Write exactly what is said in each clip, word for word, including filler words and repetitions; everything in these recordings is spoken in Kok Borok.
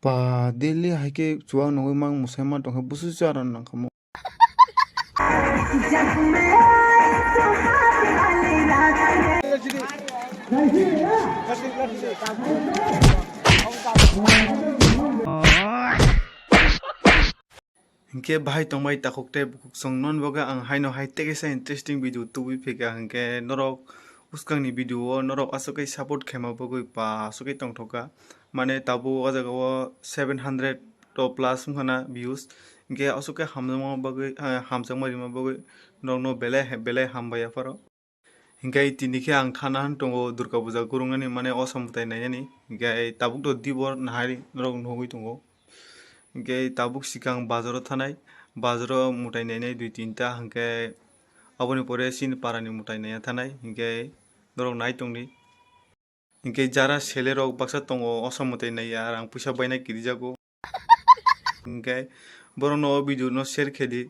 Ba, daily hai khe chuwak nugwi mang mwsai ma tongkha, busu chara nangkha mo. Hinkhe bahai tongbai takhuk tei bukhuk song non bagwi ang haino hai tei kaisa interesting video tubui phika, hinkhe norok bwskangni video o norok aswk khe support khaima bagwi ba aswk khe tongthokha. Mane tabuk o jaga o seven hundred to plus wngkha na views, hinkhe aswk khe hamjakma bagwi, eh, hamjakma rima bagwi norokno belai, belai hambai yapharo. Hinkhe tini khe ang thana han tongo Durga Puja gurungnani, mane osa mwtai nainani. Hinkhe tabuk to dibor nahari norok nugwi tongo. Hinkhe tabuk sikang bazaro thanai, bazaro mwtai nainai dui tinta, hinkhe aboni pore chini parani mwtai naiya thanai, hinkhe norok nai tongdi. Hinkhe jara selerok baksa tongo, osa mwtai naiya, rang puisa baina kirijago. Hinkhe borokno o video no share khe di.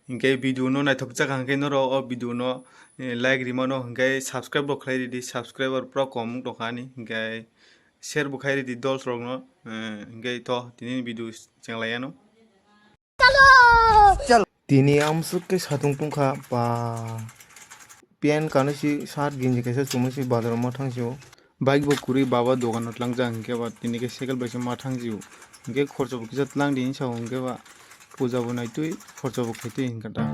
Hinkhe video no naithok jak hinkhe norok o video no, eh, like rimano, hinkhe subscribe bo khlai ridi, subscriber pura kom wng tongkha ani, hinkhe share bo khai ridi dols rokno, eh, hinkhe to tini video chenglaiano. Tini amswk khe satung tungkha, ba, pant kanwi si, shirt ginji kaisa chumui si bazar o ma thang si o. Bike bo kwrwi baba dogan o tlangjak hinkhe ba tini khe cycle bai se ma thang si o. Hinkhe khorcho bo kisa tlang di hinsa o hinkhe ba puja bo naitwi khorcho bo khaitwi hinkhe ta.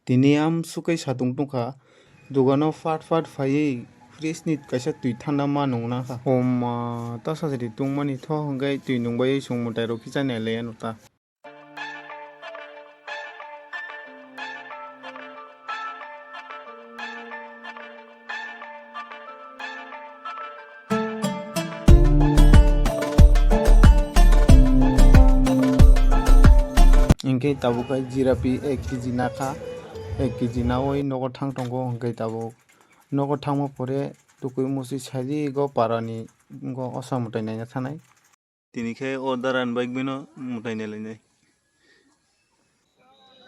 Tini amswk khe satung tungkha. Dogano phat phat phaiwi fridge ni kaisa twi thanda ma nung nang kha. Homa ta sajadi tungmani tho hwnkhe twi nung bai chwng mwtai rok kisa nai lai anw ta. Hinkhe tabuk khe jirapi ek kg nakha, ek kg nawi nogo thang tongo, hinkhe tabuk nogo thangma pore tukui musi saidi go parani go osa mwtai naina thanai. Tini khe o daran bai bino mwtai nai lainai.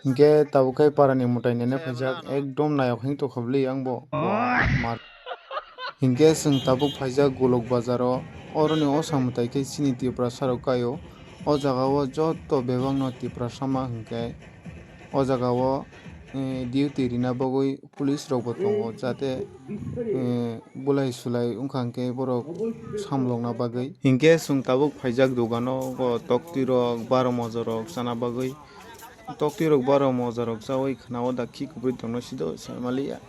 Hinkhe tabuk khe parani mwtai nene phaijak, ekdom nayok hing tongkha bwlwi ang bo. Mar-, hinkhe chwng tabuk phaijak Golok bazar o, oroni osa mwtai khe chini Tiprasa rok kai o. O jaga o joto bebak no Tiprasa ma hinkhe o jaga o, eh, duty rina bagwi police rok bo tongo, jate, eh, bulai sulai wngkha hinkhe borok samlokna bagwi. Hinkhe chwng tabuk phaijak dogano, o toktwi rok, baro moja rok chana bagwi. Toktwi rok, baro moja rok chawi khwnao da khi kubui tongno sido sai maliya.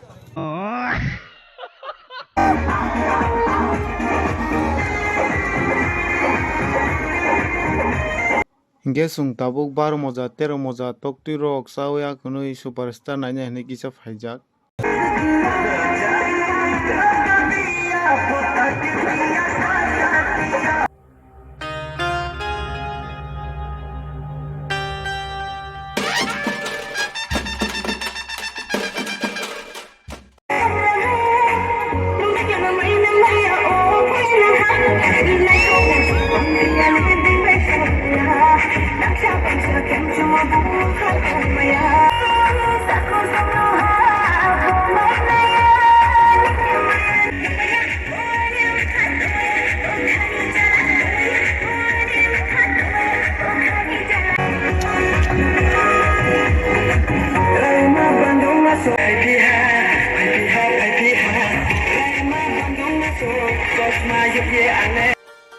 Hinkhe chwng tabuk baro moja, tero moja toktwi rok chawi a kwnwi superstar naina hinwi kisa phaijak.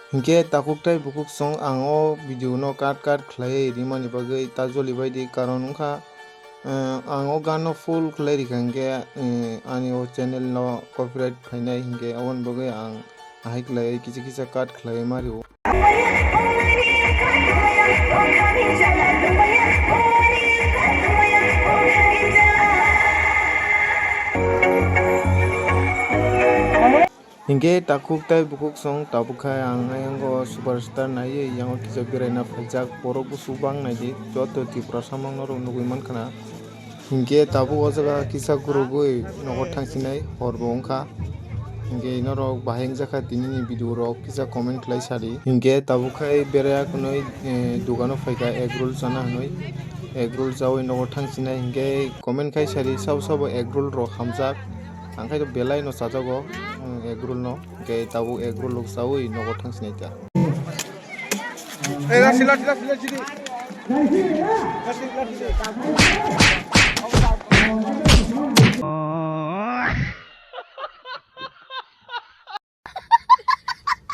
Hinkhe takhuk tai bukhuk song ang o video no cut cut khlaiwi rimani bagwi ta joli bai di, karon wngkha, eh, ang o gan no full khlai rikha hinkhe, eh, ani o channel no copyright phainai hinkhe aboni bagwi ang ahai khlaiwi kisa kisa cut khlaiwi ma rio. Hinkhe takhuk tai bukhuk song tabuk khai ang ayang o superstar naiwi yang o kisa beraina phaijak, borok busu bang naidi, joto Tripura samang norok nugui mankha na. Hinkhe tabuk o jaga kisa gurugui nogo thangsinai hor bo wngkha. Hinkhe norok bahai wngjakha tinini video rok kisa comment khlai sadi. Hinkhe tabuk khai beraiya kunui, eh, dukano phaikha egg roll chana hinui. Egg roll chaui nogo thangsinai hinkhe comment khai sadi sabo sabo egg roll rok hamjak. Ang khai to belai no chajago, mm, egg roll no. Hinkhe tabuk egg roll rok chaui nogo thangsinai ta.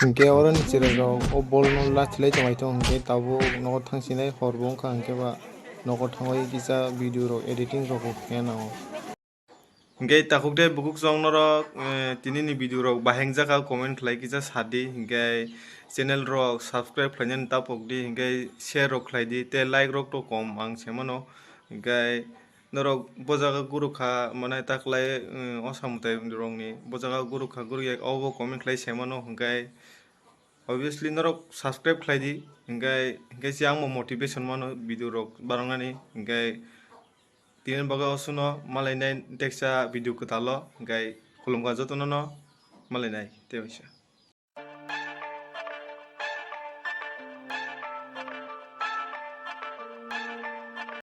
Hinkhe oroni chwrai rok o ball no lathilai tongwi tong hinkhe tabuk nogo thangsinai hor bo wngkha hinkhe ba nogo thangwi kisa video rok editing rok bo khe nango. Hinkhe takhuk de bukhuk chwng norok, eh, tinini video rok bahai wngjakha comment khlai kisa sadi hinkhe channel rok subscribe khlainani tapok di hinkhe share rok khlai di tei like rok to kom ang se mano hinkhe norok bo jaga gurukha mane taklai, eh, o samwtai rokni bo jaga gurukha gurukya obo comment khlai se mano hinkhe obviously norok subscribe khlai di hinkhe hinkhe se ang bo motivation mano video rok baroknani hinkhe tini bagwi osuno malainai teksa video kwtalo hinkhe khulumkha jotono no malainai tei waisa.